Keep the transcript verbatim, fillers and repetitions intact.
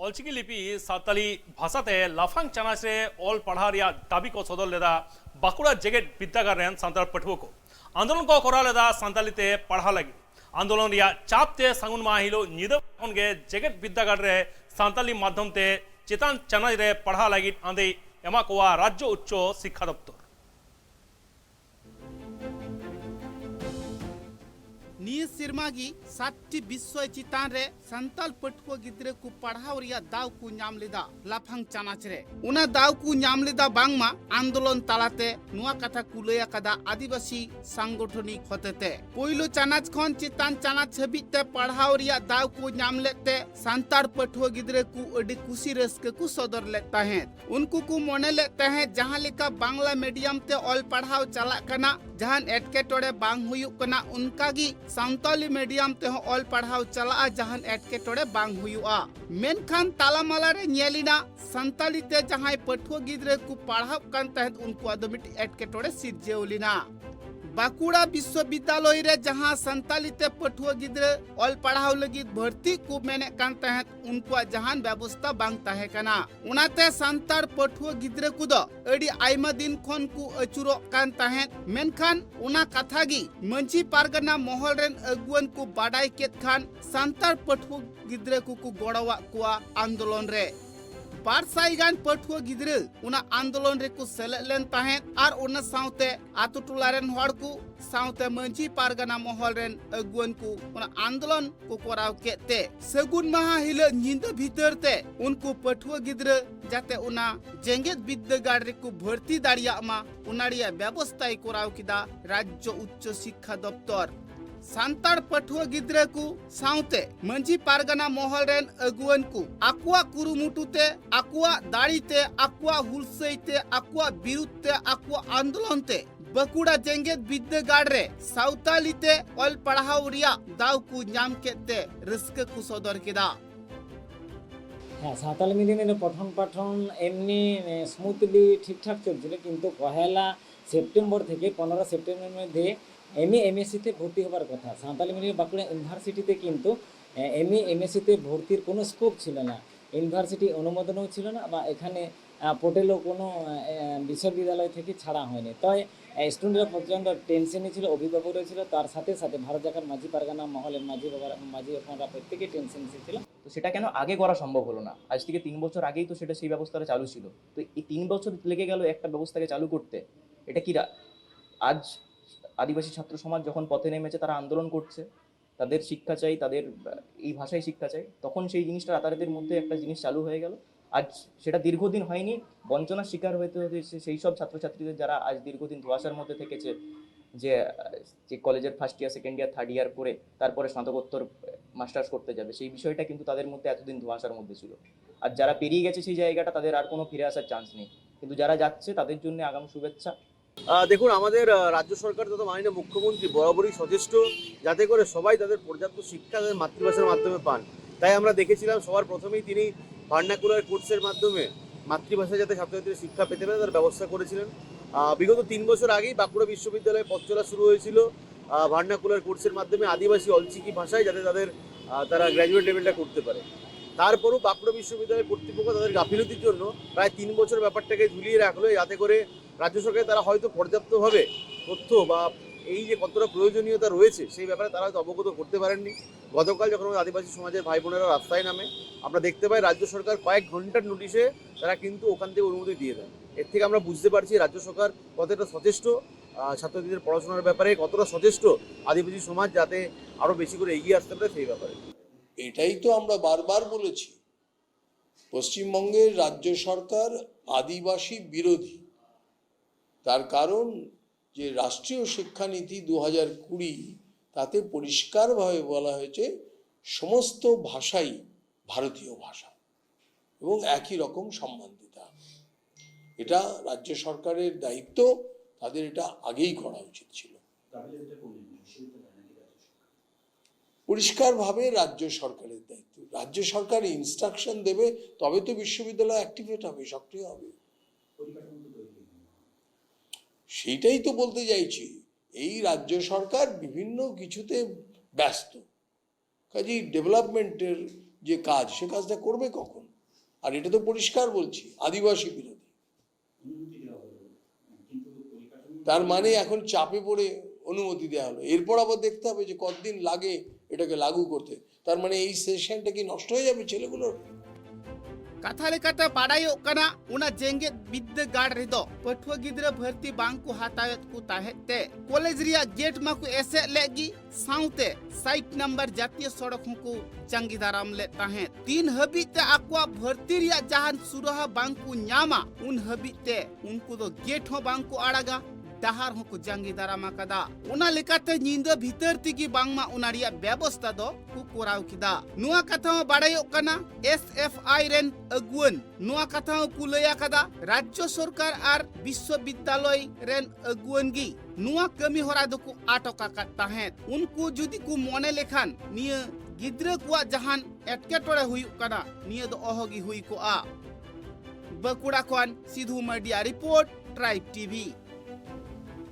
ᱚᱞᱪᱤᱠᱤ ᱞᱤᱯᱤ ᱥᱟᱱᱛᱟᱞᱤ ᱵᱷᱟᱥᱟᱛᱮ ᱞᱟᱯᱷᱟᱝ ᱪᱟᱱᱟᱪ ᱨᱮ ᱚᱞ ᱯᱟᱲᱦᱟᱣ ᱨᱮᱭᱟᱜ ᱫᱟᱹᱵᱤ ᱠᱚ ᱥᱚᱫᱚᱨ ᱞᱮᱫᱟ ᱵᱟᱸᱠᱩᱲᱟ ᱡᱮᱜᱮᱛ ᱵᱤᱨᱫᱟᱹᱜᱟᱲ ᱨᱮᱱ ᱥᱟᱱᱛᱟᱲ ᱯᱟᱹᱴᱷᱩᱣᱟᱹ ᱠᱚ᱾ ᱟᱱᱫᱳᱞᱚᱱ ᱠᱚ ᱠᱚᱨᱟᱣ ᱞᱮᱫᱟ ᱥᱟᱱᱛᱟᱞᱤ ᱛᱮ ᱯᱟᱲᱦᱟᱣ ᱞᱟᱹᱜᱤᱫ᱾ ᱟᱱᱫᱳᱞᱚᱱ ᱨᱮᱭᱟᱜ ᱪᱟᱯ ᱛᱮ ᱥᱟᱹᱜᱩᱱ ᱢᱟᱦᱟ ᱦᱤᱞᱳᱜ ᱧᱤᱫᱟᱹ ᱠᱷᱚᱱ ᱜᱮ ᱡᱮᱜᱮᱛ ᱵᱤᱨᱫᱟᱹᱜᱟᱲ ᱨᱮ ᱥᱟᱱᱛᱟᱞᱤ ᱢᱟᱫᱽᱫᱷᱚᱢ ᱛᱮ ᱪᱮᱛᱟᱱ ᱪᱟᱱᱟᱪ ᱨᱮ ᱯᱟᱲᱦᱟᱣ ᱞᱟᱹᱜᱤᱫ ᱟᱸᱫᱮᱭ ᱮᱢᱟ ᱠᱚᱣᱟ ᱨᱟᱡᱽᱡᱚ ᱩᱪᱪᱚ ᱥᱤᱠᱠᱷᱟ ᱫᱚᱯᱛᱚᱨ᱾ ᱱᱤᱭᱟᱹ ᱥᱮᱨᱢᱟ ᱜᱮ ᱥᱟᱛᱴᱤ ᱵᱤᱥᱚᱭ ᱪᱮᱛᱟᱱ ᱨᱮ ᱥᱟᱱᱛᱟᱲ ᱯᱟᱹᱴᱷᱩᱣᱟᱹ ᱜᱤᱫᱽᱨᱟᱹ ᱠᱚ ᱯᱟᱲᱦᱟᱣ ᱨᱮᱭᱟᱜ ᱫᱟᱣ ᱠᱚ ᱧᱟᱢ ᱞᱮᱫᱟ ᱞᱟᱯᱷᱟᱝ ᱪᱟᱱᱟᱪ ᱨᱮ᱾ ᱚᱱᱟ ᱫᱟᱣ ᱠᱚ ᱧᱟᱢ ᱞᱮᱫᱟ ᱵᱟᱝᱢᱟ ᱟᱱᱫᱳᱞᱚᱱ ᱛᱟᱞᱟᱛᱮ, ᱱᱚᱣᱟ ᱠᱟᱛᱷᱟ ᱠᱚ ᱞᱟᱹᱭ ᱟᱠᱟᱫᱟ ᱟᱹᱫᱤᱵᱟᱹᱥᱤ ᱥᱟᱝᱜᱚᱴᱷᱚᱱᱤᱠ ᱦᱚᱛᱮᱛᱮ᱾ ᱯᱳᱭᱞᱳ ᱪᱟᱱᱟᱪ ᱠᱷᱚᱱ ᱪᱮᱛᱟᱱ ᱪᱟᱱᱟᱪ ᱦᱟᱹᱵᱤᱡ ᱛᱮ ᱯᱟᱲᱦᱟᱣ ᱨᱮᱭᱟᱜ ᱫᱟᱣ ᱠᱚ ᱧᱟᱢ ᱞᱮᱫ ᱛᱮ ᱥᱟᱱᱛᱟᱲ ᱯᱟᱹᱴᱷᱩᱣᱟᱹ ᱜᱤᱫᱽᱨᱟᱹ ᱠᱚ ᱟᱹᱰᱤ ᱠᱩᱥᱤ ᱨᱟᱹᱥᱠᱟᱹ ᱠᱚ ᱥᱚᱫᱚᱨ ᱞᱮᱫ ᱛᱟᱦᱮᱸᱫ᱾ ᱩᱱᱠᱩ ᱠᱚ ᱢᱚᱱᱮ ᱞᱮᱫ ᱛᱟᱦᱮᱸᱫ, ᱡᱟᱦᱟᱸ ᱞᱮᱠᱟ ᱵᱟᱝᱞᱟ ᱢᱤᱰᱤᱭᱟᱢ ᱛᱮ ᱚᱞ ᱯᱟᱲᱦᱟᱣ ᱪᱟᱞᱟᱜ ᱠᱟᱱᱟ, ᱡᱟᱦᱟᱱ ᱮᱴᱠᱮᱴᱚᱬᱮ ᱵᱟᱝ ᱦᱩᱭᱩᱜ ᱠᱟᱱᱟ, ᱚᱱᱠᱟ ᱜᱮ ᱥᱟᱱᱛᱟᱞᱤ ᱢᱤᱰᱤᱭᱟᱢ ᱛᱮᱦᱚᱸ ᱚᱞ ᱯᱟᱲᱦᱟᱣ ᱪᱟᱞᱟᱜᱼᱟ, ᱡᱟᱦᱟᱱ ᱮᱴᱠᱮᱴᱚᱬᱮ ᱵᱟᱝ ᱦᱩᱭᱩᱜᱼᱟ᱾ ᱢᱮᱱᱠᱷᱟᱱ ᱛᱟᱞᱟᱢᱟᱞᱟ ᱨᱮ ᱧᱮᱞ ᱮᱱᱟ, ᱥᱟᱱᱛᱟᱞᱤ ᱛᱮ ᱡᱟᱦᱟᱸᱭ ᱯᱟᱹᱴᱷᱩᱣᱟᱹ ᱜᱤᱫᱽᱨᱟᱹ ᱠᱚ ᱯᱟᱲᱦᱟᱜ ᱠᱟᱱ ᱛᱟᱦᱮᱸᱫ, ᱩᱱᱠᱩᱣᱟᱜ ᱫᱚ ᱢᱤᱫᱴᱤᱡ ᱮᱴᱠᱮᱴᱚᱬᱮ ᱥᱤᱨᱡᱟᱹᱣ ᱞᱮᱱᱟ᱾ ᱵᱟᱸᱠᱩᱲᱟ ᱵᱤᱥᱥᱚᱵᱤᱫᱽᱫᱟᱞᱚᱭ ᱨᱮ ᱡᱟᱦᱟᱸ ᱥᱟᱱᱛᱟᱞᱤ ᱛᱮ ᱯᱟᱹᱴᱷᱩᱣᱟᱹ ᱜᱤᱫᱽᱨᱟᱹ ᱚᱞ ᱯᱟᱲᱦᱟᱣ ᱞᱟᱹᱜᱤᱫ ᱵᱷᱚᱨᱛᱤ ᱠᱚ ᱢᱮᱱᱮᱫ ᱠᱟᱱ ᱛᱟᱦᱮᱸᱫ, ᱩᱱᱠᱩᱣᱟᱜ ᱡᱟᱦᱟᱱ ᱵᱮᱵᱚᱥᱛᱟ ᱵᱟᱝ ᱛᱟᱦᱮᱸ ᱠᱟᱱᱟ᱾ ᱚᱱᱟᱛᱮ ᱥᱟᱱᱛᱟᱲ ᱯᱟᱹᱴᱷᱩᱣᱟᱹ ᱜᱤᱫᱽᱨᱟᱹ ᱠᱚᱫᱚ ᱟᱹᱰᱤ ᱟᱭᱢᱟ ᱫᱤᱱ ᱠᱷᱚᱱ ᱠᱚ ᱟᱹᱪᱩᱨᱚᱜ ᱠᱟᱱ ᱛᱟᱦᱮᱸᱫ᱾ ᱢᱮᱱᱠᱷᱟᱱ ᱚᱱᱟ ᱠᱟᱛᱷᱟ ᱜᱮ ᱢᱟᱹᱡᱷᱤ ᱯᱟᱨᱜᱟᱱᱟ ᱢᱚᱦᱚᱞ ᱨᱮᱱ ᱟᱹᱜᱩᱣᱟᱹᱱ ᱠᱚ ᱵᱟᱰᱟᱭ ᱠᱮᱫ ᱠᱷᱟᱱ ᱥᱟᱱᱛᱟᱲ ᱯᱟᱹᱴᱷᱩᱣᱟᱹ ᱜᱤᱫᱽᱨᱟᱹ ᱠᱚᱠᱚ ᱜᱚᱲᱚᱣᱟᱜ ᱠᱚᱣᱟ ᱟᱱᱫᱳᱞᱚᱱ ᱨᱮ᱾ ᱵᱟᱨ ᱥᱟᱭ ᱜᱟᱱ ᱯᱟᱹᱴᱷᱩᱣᱟᱹ ᱜᱤᱫᱽᱨᱟᱹ ᱚᱱᱟ ᱟᱱᱫᱳᱞᱚᱱ ᱨᱮᱠᱚ ᱥᱮᱞᱮᱫ ᱞᱮᱱ ᱛᱟᱦᱮᱸᱫ ᱟᱨ ᱚᱱᱟ ᱥᱟᱶᱛᱮ ᱟᱛᱳ ᱴᱚᱞᱟ ᱨᱮᱱ ᱦᱚᱲ ᱠᱚ ᱥᱟᱶᱛᱮ ᱢᱟᱹᱡᱷᱤ ᱯᱟᱨᱜᱟᱱᱟ ᱢᱚᱦᱚᱞ ᱨᱮᱱ ᱟᱹᱜᱩᱣᱟᱹᱱ ᱠᱚ ᱚᱱᱟ ᱟᱱᱫᱳᱞᱚᱱ ᱠᱚ ᱠᱚᱨᱟᱣ ᱠᱮᱫ ᱛᱮ ᱥᱟᱹᱜᱩᱱ ᱢᱟᱦᱟ ᱦᱤᱞᱳᱜ ᱧᱤᱫᱟᱹ ᱵᱷᱤᱛᱟᱹᱨ ᱛᱮ ᱩᱱᱠᱩ ᱯᱟᱹᱴᱷᱩᱣᱟᱹ ᱜᱤᱫᱽᱨᱟᱹ ᱡᱟᱛᱮ ᱚᱱᱟ ᱡᱮᱜᱮᱛ ᱵᱤᱨᱫᱟᱹᱜᱟᱲ ᱨᱮᱠᱚ ᱵᱷᱚᱨᱛᱤ ᱫᱟᱲᱮᱭᱟᱜ ᱢᱟ, ᱚᱱᱟ ᱨᱮᱭᱟᱜ ᱵᱮᱵᱚᱥᱛᱷᱟᱭ ᱠᱚᱨᱟᱣ ᱠᱮᱫᱟ ᱨᱟᱡᱽᱡᱚ ᱩᱪᱪᱚ ᱥᱤᱠᱠᱷᱟ ᱫᱚᱯᱛᱚᱨ᱾ ᱥᱟᱱᱛᱟᱲ ᱯᱟᱹᱴᱷᱩᱣᱟᱹ ᱜᱤᱫᱽᱨᱟᱹ ᱠᱚ ᱥᱟᱶᱛᱮ ᱢᱟᱹᱡᱷᱤ ᱯᱟᱨᱜᱟᱱᱟ ᱢᱚᱦᱚᱞ ᱨᱮᱱ ᱟᱹᱜᱩᱣᱟᱹᱱ ᱠᱚ ᱟᱠᱚᱣᱟᱜ ᱠᱩᱨᱩᱢᱩᱴᱩ ᱛᱮ, ᱟᱠᱚᱣᱟᱜ ᱫᱟᱲᱮ ᱛᱮ, ᱟᱠᱚᱣᱟᱜ ᱦᱩᱞᱥᱟᱹᱭ ᱛᱮ, ᱟᱠᱚᱣᱟᱜ ᱵᱤᱨᱩᱫᱷ ᱛᱮ, ᱟᱠᱚᱣᱟᱜ ᱟᱱᱫᱳᱞᱚᱱ ᱛᱮ ᱵᱟᱸᱠᱩᱲᱟ ᱡᱮᱜᱮᱛ ᱵᱤᱨᱫᱟᱹᱜᱟᱲ ᱨᱮ ᱥᱟᱶᱛᱟᱞᱤ ᱛᱮ ᱚᱞ ᱯᱟᱲᱦᱟᱣ ᱨᱮᱭᱟᱜ ᱫᱟᱣ ᱠᱚ ᱧᱟᱢ ᱠᱮᱫ ᱛᱮ ᱨᱟᱹᱥᱠᱟᱹ ᱠᱚ ᱥᱚᱫᱚᱨ ᱠᱮᱫᱟ᱾ হ্যাঁ, সাঁওতালি মিডিয়ামে পঠন পাঠন এমনি স্মুথলি ঠিকঠাক চলছিল, কিন্তু পহেলা সেপ্টেম্বর থেকে পনেরো সেপ্টেম্বরের মধ্যে এমএ এমএসসিতে ভর্তি হবার কথা। সাঁওতালি মিডিয়ামে বাঁকুড়া ইউনিভার্সিটিতে কিন্তু এমএ এমএসসিতে ভর্তির কোনো স্কোপ ছিল না। ইউনিভার্সিটি অনুমোদনও ছিল না বা এখানে আহ, পোর্টালও কোনো আহ, বিশ্ববিদ্যালয় থেকে ছাড়া হয়নি। তাই স্টুডেন্টরা প্রচণ্ড টেনশনে ছিল, অভিভাবকরা ছিল, তার সাথে সাথে ভারত জাকাত মাঝি পারগানা মহলের মাঝি বাবার মাঝি ওখানরা প্রত্যেকেই টেনশন ছিল। তো সেটা কেন আগে করা সম্ভব হলো না? আজ থেকে তিন বছর আগেই তো সেটা সেই ব্যবস্থাটা চালু ছিল। তো এই তিন বছর লেগে গেল একটা ব্যবস্থাকে চালু করতে। এটা কি রা- আজ আদিবাসী ছাত্র সমাজ যখন পথে নেমেছে, তারা আন্দোলন করছে, তাদের শিক্ষা চাই, তাদের আহ, এই ভাষায় শিক্ষা চাই, তখন সেই জিনিসটা রাতারাতির মধ্যে একটা জিনিস চালু হয়ে গেল। আজ সেটা দীর্ঘদিন হয়নি, বঞ্চনার শিকার হতে হয়েছে সেই সব ছাত্রছাত্রীদের, যারা আজ দীর্ঘদিন ধোঁয়াশার মধ্যে থেকেছে, যে আহ, যে কলেজের first year, second year, third year করে তারপরে স্নাতকোত্তর মাস্টার্স করতে যাবে, সেই বিষয়টা কিন্তু তাদের মধ্যে এতদিন ধোঁয়াশার মধ্যে ছিল। আর যারা পেরিয়ে গেছে সেই জায়গাটা, তাদের আর কোনো ফিরে আসার চান্স নেই। কিন্তু যারা যাচ্ছে, তাদের জন্য আগাম শুভেচ্ছা। আহ, দেখুন, আমাদের আহ, রাজ্য সরকার তথা মাননীয় মুখ্যমন্ত্রী বরাবরই সচেষ্ট, যাতে করে সবাই তাদের পর্যাপ্ত শিক্ষা তাদের মাতৃভাষার মাধ্যমে পান। তাই আমরা দেখেছিলাম, সবার প্রথমেই তিনি ভার্নাকুলার কোর্সের মাধ্যমে মাতৃভাষায় যাতে ছাত্রছাত্রীরা শিক্ষা পেতে পারে, তার ব্যবস্থা করেছিলেন। আহ, বিগত তিন বছর আগেই বাঁকুড়া বিশ্ববিদ্যালয়ে পথ চলা শুরু হয়েছিল ভার্নাকুলার কোর্সের মাধ্যমে আদিবাসী অলচিকি ভাষায়, যাতে তাদের আহ, তারা গ্র্যাজুয়েট লেভেলটা করতে পারে। তারপরও বাঁকুড়া বিশ্ববিদ্যালয়ের কর্তৃপক্ষ তাদের গাফিলতির জন্য প্রায় তিন বছর ব্যাপারটাকে ঝুলিয়ে রাখলো, যাতে করে রাজ্য সরকার তারা হয়তো পর্যাপ্তভাবে তথ্য বা এই যে কতটা প্রয়োজনীয়তা রয়েছে, সেই ব্যাপারে তারা হয়তো অবগত করতে পারেননি। গতকাল যখন আমাদের আদিবাসী সমাজের ভাই বোনেরা রাস্তায় নামে, আমরা দেখতে পাই রাজ্য সরকার কয়েক ঘন্টার নোটিশে তারা কিন্তু ওখান থেকে অনুমতি দিয়ে দেন। এর থেকে আমরা বুঝতে পারছি রাজ্য সরকার কতটা সচেষ্ট আহ, ছাত্রছাত্রীদের পড়াশোনার ব্যাপারে, কতটা সচেষ্ট আদিবাসী সমাজ যাতে আরও বেশি করে এগিয়ে আসতে পারে সেই ব্যাপারে। এটাই তো আমরা বারবার বলেছি, পশ্চিমবঙ্গের রাজ্য সরকার আদিবাসী বিরোধী। তার কারণ যে রাষ্ট্রীয় শিক্ষানীতি দু হাজার কুড়ি, তাতে পরিষ্কারভাবে বলা হয়েছে সমস্ত ভাষাই ভারতীয় ভাষা এবং একই রকম সম্মান দিতে হবে। এটা রাজ্য সরকারের দায়িত্ব, তাদের এটা আগেই করা উচিত ছিল। পরিষ্কারভাবে রাজ্য সরকারের দায়িত্ব। রাজ্য সরকার ইনস্ট্রাকশন দেবে, তবে তো বিশ্ববিদ্যালয় অ্যাক্টিভেট হবে, সক্রিয় হবে। সেইটাই তো বলতে চাইছি, এই রাজ্য সরকার বিভিন্ন কিছুতে ব্যস্ত। কাজেই ডেভেলপমেন্টের যে কাজ, সে কাজটা করবে কখন? আর এটা তো পরিষ্কার বলছি, আদিবাসী বিরোধী। তার মানে এখন চাপে পড়ে অনুমতি দেওয়া হলো। এরপর আবার দেখতে হবে যে কতদিন লাগে এটাকে লাগু করতে। তার মানে এই সেশনটা কি নষ্ট হয়ে যাবে ছেলেগুলোর? ᱠᱟᱛᱷᱟ ᱞᱮᱠᱟᱛᱮ ᱵᱟᱰᱟᱭᱚᱜ ᱠᱟᱱᱟ, ᱚᱱᱟ ᱡᱮᱜᱮᱛ ᱵᱤᱫᱽᱫᱟᱹᱜᱟᱲ ᱨᱮᱫᱚ ᱯᱟᱹᱴᱷᱩᱣᱟᱹ ᱜᱤᱫᱽᱨᱟᱹ ᱵᱷᱟᱹᱨᱛᱤ ᱵᱟᱝ ᱠᱚ ᱦᱟᱛᱟᱣᱮᱫ ᱠᱚ ᱛᱟᱦᱮᱸᱫ ᱛᱮ ᱠᱚᱞᱮᱡᱽ ᱨᱮᱭᱟᱜ ᱜᱮᱴ ᱢᱟᱠᱚ ᱮᱥᱮᱫ ᱞᱮᱫ ᱜᱮ, ᱥᱟᱶᱛᱮ ᱥᱟᱭᱤᱴ ᱱᱟᱢᱵᱟᱨ ᱡᱟᱹᱛᱤᱭᱚ ᱥᱚᱲᱚᱠ ᱦᱚᱸᱠᱚ ᱡᱟᱸᱜᱮ ᱫᱟᱨᱟᱢ ᱞᱮᱫ ᱛᱟᱦᱮᱸᱫ᱾ ᱛᱤᱱ ᱦᱟᱹᱵᱤᱡ ᱛᱮ ᱟᱠᱚᱣᱟᱜ ᱵᱷᱟᱹᱨᱛᱤ ᱨᱮᱭᱟᱜ ᱡᱟᱦᱟᱱ ᱥᱩᱨᱟᱦᱟ ᱵᱟᱝ ᱠᱚ ᱧᱟᱢᱟ, ᱩᱱ ᱦᱟᱹᱵᱤᱡ ᱛᱮ ᱩᱱᱠᱩ ᱫᱚ ᱜᱮᱴ ᱦᱚᱸ ᱵᱟᱝ ᱠᱚ ᱟᱲᱟᱜᱟ, ᱰᱟᱦᱟᱨ ᱦᱚᱸᱠᱚ ᱡᱟᱸᱜᱮ ᱫᱟᱨᱟᱢ ᱟᱠᱟᱫᱟ᱾ ᱚᱱᱟ ᱞᱮᱠᱟᱛᱮ ᱧᱤᱫᱟᱹ ᱵᱷᱤᱛᱟᱹᱨ ᱛᱮᱜᱮ ᱵᱟᱝᱢᱟ ᱚᱱᱟ ᱨᱮᱭᱟᱜ ᱵᱮᱵᱚᱥᱛᱟ ᱫᱚ ᱠᱚ ᱠᱚᱨᱟᱣ ᱠᱮᱫᱟ᱾ ᱱᱚᱣᱟ ᱠᱟᱛᱷᱟ ᱦᱚᱸ ᱵᱟᱲᱟᱭᱚᱜ ᱠᱟᱱᱟ, ᱮᱥ ᱮᱯᱷ ᱟᱭ ᱨᱮᱱ ᱟᱹᱜᱩᱣᱟᱹᱱ ᱱᱚᱣᱟ ᱠᱟᱛᱷᱟ ᱦᱚᱸ ᱠᱚ ᱞᱟᱹᱭ ᱟᱠᱟᱫᱟ, ᱨᱟᱡᱽᱡᱚ ᱥᱚᱨᱠᱟᱨ ᱟᱨ ᱵᱤᱥᱥᱚᱵᱤᱫᱽᱫᱟᱞᱚᱭ ᱨᱮᱱ ᱟᱹᱜᱩᱣᱟᱹᱱ ᱜᱮ ᱱᱚᱣᱟ ᱠᱟᱹᱢᱤ ᱦᱚᱨᱟ ᱫᱚᱠᱚ ᱟᱴᱚᱠ ᱟᱠᱟᱫ ᱛᱟᱦᱮᱸᱫ᱾ ᱩᱱᱠᱩ ᱡᱩᱫᱤ ᱠᱚ ᱢᱚᱱᱮ ᱞᱮᱠᱷᱟᱱ ᱱᱤᱭᱟᱹ ᱜᱤᱫᱽᱨᱟᱹ ᱠᱚᱣᱟᱜ ᱡᱟᱦᱟᱱ ᱮᱴᱠᱮᱴᱚᱬᱮ ᱦᱩᱭᱩᱜ ᱠᱟᱱᱟ, ᱱᱤᱭᱟᱹ ᱫᱚ ᱚᱦᱚᱜᱮ ᱦᱩᱭ ᱠᱚᱜᱼᱟ᱾ ᱵᱟᱸᱠᱩᱲᱟ ᱠᱷᱚᱱ ᱥᱤᱫᱷᱩ ᱢᱟᱨᱰᱤᱭᱟᱜ ᱨᱤᱯᱳᱨᱴ, ᱴᱨᱟᱭᱤᱵᱽ ᱴᱤᱵᱷᱤ᱾